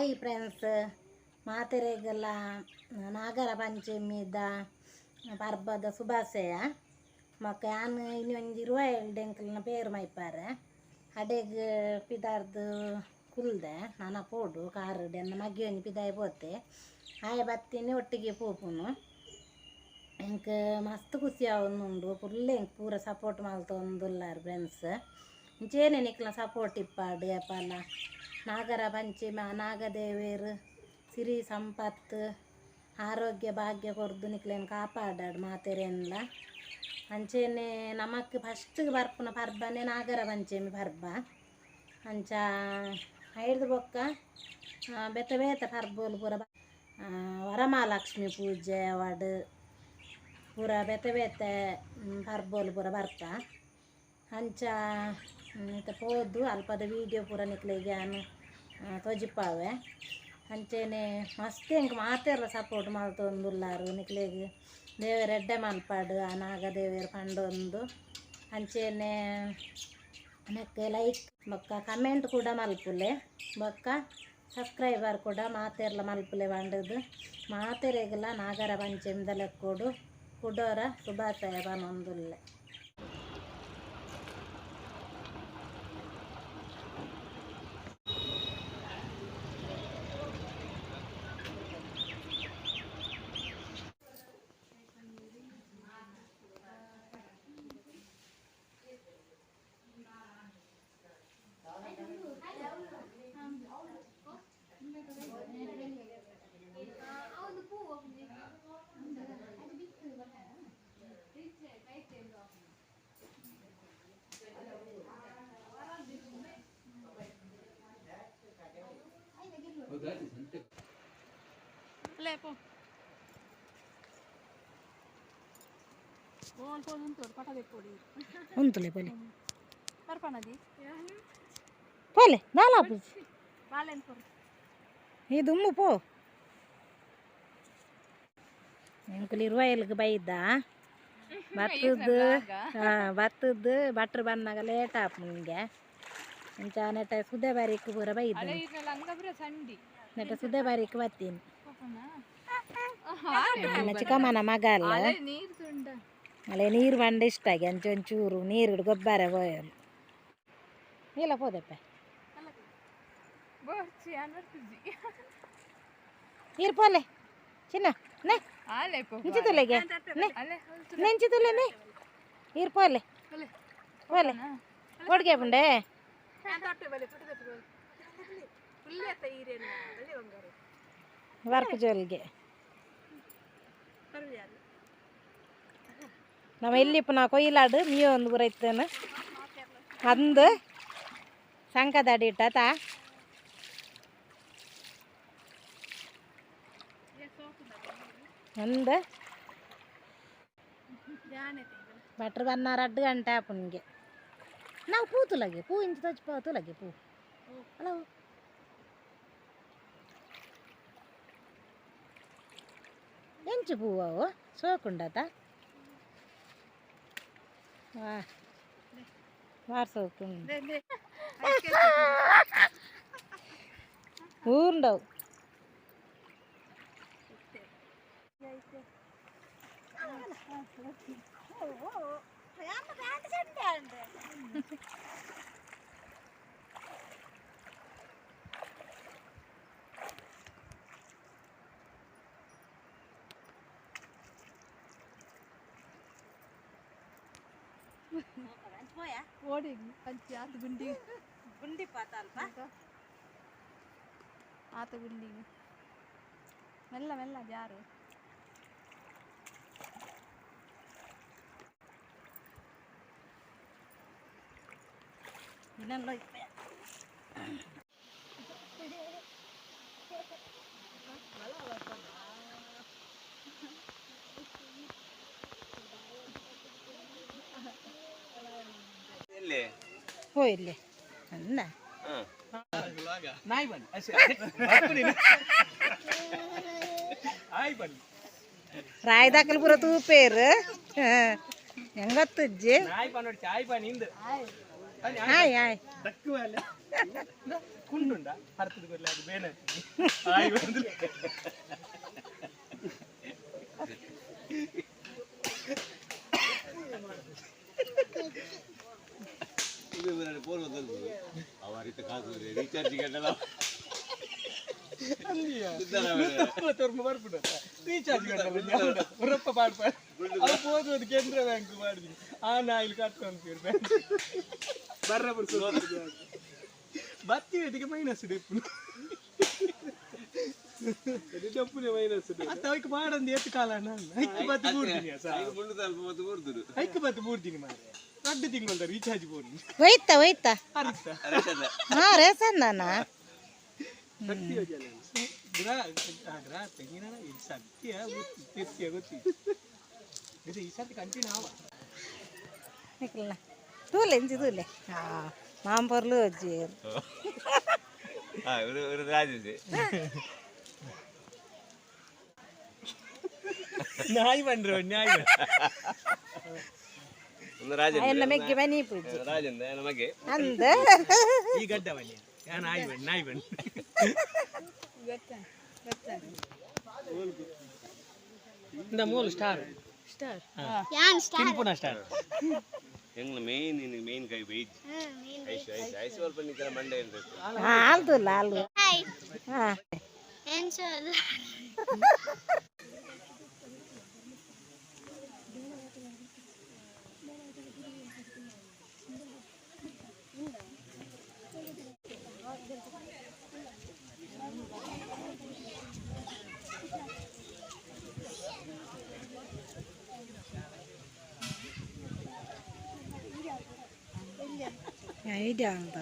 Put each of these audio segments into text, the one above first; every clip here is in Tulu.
ಹಾಯ್ ಫ್ರೆಂಡ್ಸ್, ಮಾತೆರೆಗೆಲ್ಲ ನಾಗರ ಪಂಚಮಿದ ಪರ್ಬದ ಶುಭಾಶಯ. ಬೊಕ್ಕ ಯಾನ್ ಇನಿ ಒಂಜಿ 27 ಎಂಕಲ್ನ ಪೇರು ಮೈಪಾರೆ ಅಡೆಗ್ ಪಿದಾರ್ದು ಕುಲ್ದೆ ನನ ಪೋಡು ಕಾರುಡು ಎನ್ನ ಮಗೆ ಒಂಜಿ ಪಿದಾಯಿ ಪೋತೆ ಆಯೆ ಬತ್ತಿನಿ ಒಟ್ಟಿಗೆ ಪೋಪುನು. ಎಂಕ್ ಮಸ್ತ್ ಖುಷಿ ಆವೊಂದುಂಡು. ಫುಲ್ ಎಂಕ್ ಪೂರ ಸಪೋರ್ಟ್ ಮಲ್ತೊಂದುಲ್ಲಾರ್ ಫ್ರೆಂಡ್ಸ್. ಇಂಚೇನೆ ನಿಕ್ಲ ಸಪೋರ್ಟ್ ಇಪ್ಪಾಡು ಏಪಲ. ನಾಗರ ಪಂಚಮಿ ನಾಗದೇವೆರ್ ಸಿರಿ ಸಂಪತ್ತು ಆರೋಗ್ಯ ಭಾಗ್ಯ ಕೊರ್ದು ನಿಕ್ಲೆನ್ ಕಾಪಾಡಾಡು ಮಾತೆರೆನ್ಲ. ಅಂಚೆನೆ ನಮಕ್ ಫಸ್ಟ್ ಬರ್ಪುನ ಪರ್ಬನೆ ನಾಗರ ಪಂಚಮಿ ಪರ್ಬ. ಅಂಚ ಐಡ್ದ್ ಬೊಕ್ಕ ಬೇತೆ ಬೇತೆ ಪರ್ಬೊಲು ಪೂರ ವರಮಹಾಲಕ್ಷ್ಮಿ ಪೂಜೆ ಆವಡ್ ಪೂರ ಬೇತೆ ಬೇತೆ ಪರ್ಬೊಲು ಪೂರ ಬರ್ಪ. ಅಂಚ ಇತ್ತೆ ಪೋದು ಅಲ್ಪದ ವೀಡಿಯೋ ಪೂರ ನಿಕ್ಲೆಗ್ ಯಾನ್ ತೋಜಿಪಾವೆ. ಅಂಚೆನೆ ಮಸ್ತ್ ಎಂಕ್ ಮಾತೆರ್ಲ ಸಪೋರ್ಟ್ ಮಲ್ತೊಂದುಲ್ಲಾರ್. ನಿಕ್ಲೆಗ್ ದೇವೆರ್ ಎಡ್ಡೆ ಮಲ್ಪಡ್ ಆ ನಾಗದೇವೆರ್ ಪಂಡೊಂದು. ಅಂಚೆನೆ ನೆಕ್ ಲೈಕ್ ಬೊಕ್ಕ ಕಮೆಂಟ್ ಕೂಡ ಮಲ್ಪುಲೆ ಬೊಕ್ಕ ಸಬ್ಸ್ಕ್ರೈಬರ್ ಕೂಡ ಮಾತೆರ್ಲ ಮಲ್ಪುಲೆ ಪಂಡುದು ಮಾತೆರೆಗ್ಲ ನಾಗರ ಪಂಚಮಿದ ಲೆಕ್ಕೊಡು ಕುಡೋರ ಶುಭಾಶಯ ಪನೊಂದುಲ್ಲೆ. ಉಂತುಲೆ ಪೋಲೆ ಪೋಲೆ ದಾಲ ಈ ದುಮ್ಮು ಪೋ. ಎಂಕುಲು ಇರುವೈಲ್ಗ್ ಬೈದ ಬತ್ತದ್ದು ಬತ್ತದ್ದು ಭಟ್ರು ಬಂದಾಗ ಲೇಟ್ ಆಪುಂಗೆ. ಅಂಚ ನೆಟ್ಟ ಸುದೆ ಬಾರಿಕ್ ಪೂರ ಬೈದ ನೆಟ್ಟ ಸುದೆ ಬಾರಿಕ್ ಬತ್ತೀನಿ. ನನ್ನ ಚಿಕ್ಕಮ್ಮನ ಮಗ ಅಲ್ಲ ಅಲ್ಲೇ ನೀರು ಬಂಡ ಇಷ್ಟ ಆಗಿ ಅಂಚೆ ಒಂಚೂರು ನೀರು ಗೊಬ್ಬರ ಪೋಯಲು ಇಲ್ಲ ಪೋದಪ್ಪ ನೀರು ಪೋಲೆ ಚಿನ್ನ ನೇ ಇಂಚಿತುಲೆಗೆ ನೆಂಚಿತುಲೆ ನೇ ನೀರು ಪೋಲೆ ಪೋಲೆ ಕೊಡ್ಗೆ ಪುಂಡೆ ವರ್ಕ್ ಜೋಲ್ಗೆ ನಮ್ಮ ಎಲ್ಲಿಪ್ಪ ನಾ ಕೊಯ್ಲಾಡು ಮೀ ಒಂದು ಪೂರ ಇತ್ತೇನು ಅಂದು ಸಂಕದಡಿ ಇಟ್ಟ ಅಂದು ಭಟ್ರು ಬನ್ನಾರ ಅಡ್ಡು ಗಂಟೆ ಆಪುನ್ಗೆ ನಾವು ಪೂ ತುಲಗೆ ಪೂ ಇಂಚ ತೋಚ್ ತುಲಗೆ ಪೂ ಅಲ್ಲ ಎಂಚು ಹೂವು ಸೋಕುಂಡತ ವಾ ವಾರ್ ಸೋಕುಂಡು ಊಂಡವು. ಓಡಿ ಅಂಚಿ ಆತ ಗುಂಡಿ ಗುಂಡಿ ಪಾತ ಅಲ್ಪ ಆತ ಗುಂಡಿ ಮೆಲ್ಲ ಮೆಲ್ಲ ಜಾರು. ಇನ್ನೊಂದು ಹೋಯಿಲ್ಲಿ ಅಂದ ರಾಯ್ದಾಕಲ್ ಪೂರ ತೂಪೇರು ಹೆಂಗತ್ತುಜ್ಜಿ. ಹಾಯ್ ಹಾಯ್ ಕುಂಡುಂಡ ಅರ್ಥದ ಕೊರ್ಲೆ ಅದು ಬೇನೆ ರೀಚಾರ್ಜ್ ರೊಪ್ಪ ಪಾಡ್ಪ ಅದು ಹೋದ್ ಕೇಂದ್ರ ಬ್ಯಾಂಕ್ ಮಾಡಿದ್ವಿ ಆ ನಾಯಿಲ್ ಕಟ್ಕೊಂಡು ಬ್ಯಾಂಕ್ ಬರ್ರ ಬತ್ತಿ ವೇಟಿಗೆ ಮೈನಸ್ ಡೆಪ್ಪು ಡಪ್ಪುನೆ ಮೈನಸ್. ಅತ್ತ ಅವಕ್ಕೆ ಮಾಡಂದು ಏತು ಕಾಲ ಐಕ್ ಬತ್ತಿ ಬೂರ್ದಿನಿ ಐಕ್ ಬತ್ತಿ ಬೂರ್ದಿನಿ ಮಾರೆ ರಡ್ಡು ತಿಂಗಳ ರೀಚಾರ್ಜ್ ಬೋರ್ನಿ. ಹೋಯ್ತಾ ಹೋಯ್ತಾ. ಅರಿತ. ಹಾ ರೇಸನ್ ನಾನಾ. ಶಕ್ತಿ ಯೋಜನೆ. ಗ್ರಾ ಗ್ರಾ ತೆಂಗಿನ ಇದು ಸತ್ಯ ಗೊತ್ತಿ ಗೊತ್ತಿ ಇದು ಈ ಸರ್ತಿ ಕಂಟಿನ್ಯೂ ಆವ. ನಿಖಿಲ್ನ ತೂಲೆ ಇಂಚಿ ತೂಲೆ ಹಾ ಮಾಂಪರ್ಲು ಅಜ್ಜಿ. ನಾಯಿ ಬಂದ್ರು ನಾಯಿ. ಎನ್ನ ಮೆಗ್ಗೆ ಮನಿ ಪೂಜೆ ಅಂದ. ಈ ಗಡ್ಡ ಬನ್ನಿ ನಾಯಿ ಬಣ್ಣ ನಾಯಿ ಬಣ್ಣ. ಇಂದ ಮೂಲು ಸ್ಟಾರ್ ಸ್ಟಾರ್. ತಿನ್ಪುನ ಸ್ಟಾರ್. ಎಂಗ್ಲ ಮೇನ್ ಇನ್ ಮೇನ್ ಕೈ ವೆಯ್ಟ್ ಐಸ್ ಐಸ್ ಐಸ್ ಸ್ವಲ್ಪ ನಿಕ್ಕಲ ಮಂಡೆ ಇರ್ತದೆ. ಹಾ ಆಲ್ದುಲ್ಲ ಆಲ್ದು ಹಾ. ಐಡಿಯಾ ಅಂತ.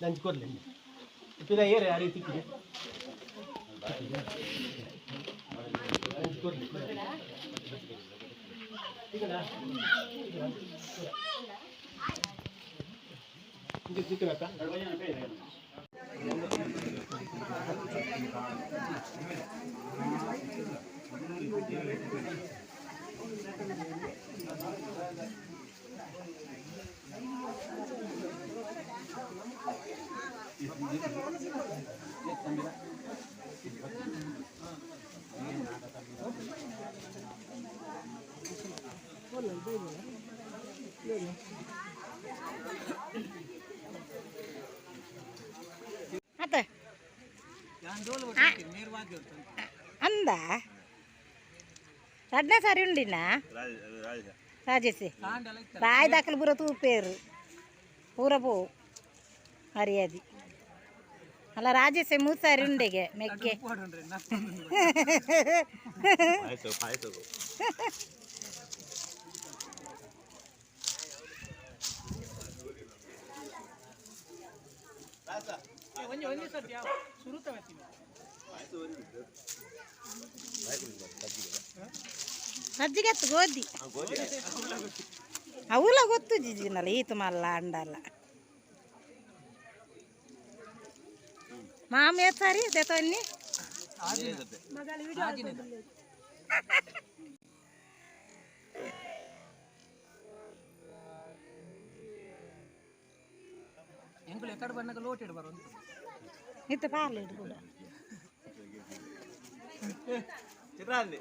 ಲಂಚ್ ಕೊರ್ಲೆ ಪಿದ ಏರೆ ಆ ರೀತಿ ಲಂಚ್ ಕೊರ್ಲೆ. ಅತ್ತ ಅಂದ ರಡ್ನೇ ಸಾರಿ ಉಂಡಿನ ರಾಜೇಶಿ ಬಾಯ್ ದಾಖಲು ಪೂರ ತೂಪೇರು ಪೂರ ಪೋ. ಮರ್ಯಾದಿ ಅಲ್ಲ ರಾಜೇಶೆ ಮೂಸಾರಿ ಉಂಡೆಗೆ ಮೆಕ್ಕೆ. ಪಾಯಸ ಪಾಯಸ. ಒಂಜಿ ಒಂಜಿ ಸರ್ತಿ ಯಾವ ಸುರುತ. ಮಜ್ಜಿಗೆ ಅತ್ತು ಗೋಧಿ ಅವುಲ ಗೊತ್ತು ಜಿಜಿನಲ್ಲ ಈತು ಮಲ್ಲ ಅಂಡಲ್ಲ ಮಾಮ ಸಾರಿ ದೆತೊನ್ನಿ. ಎಂಕುಲು ಎಕಡೆ ಬಣ್ಣಕ್ಕೆ ಲೋಟೆಡ್ ಬರೋದು. ಇತ್ತು ಪಾರ್ಲಿ ಕೂಡ. ಚಿತ್ರಾಂದಿ.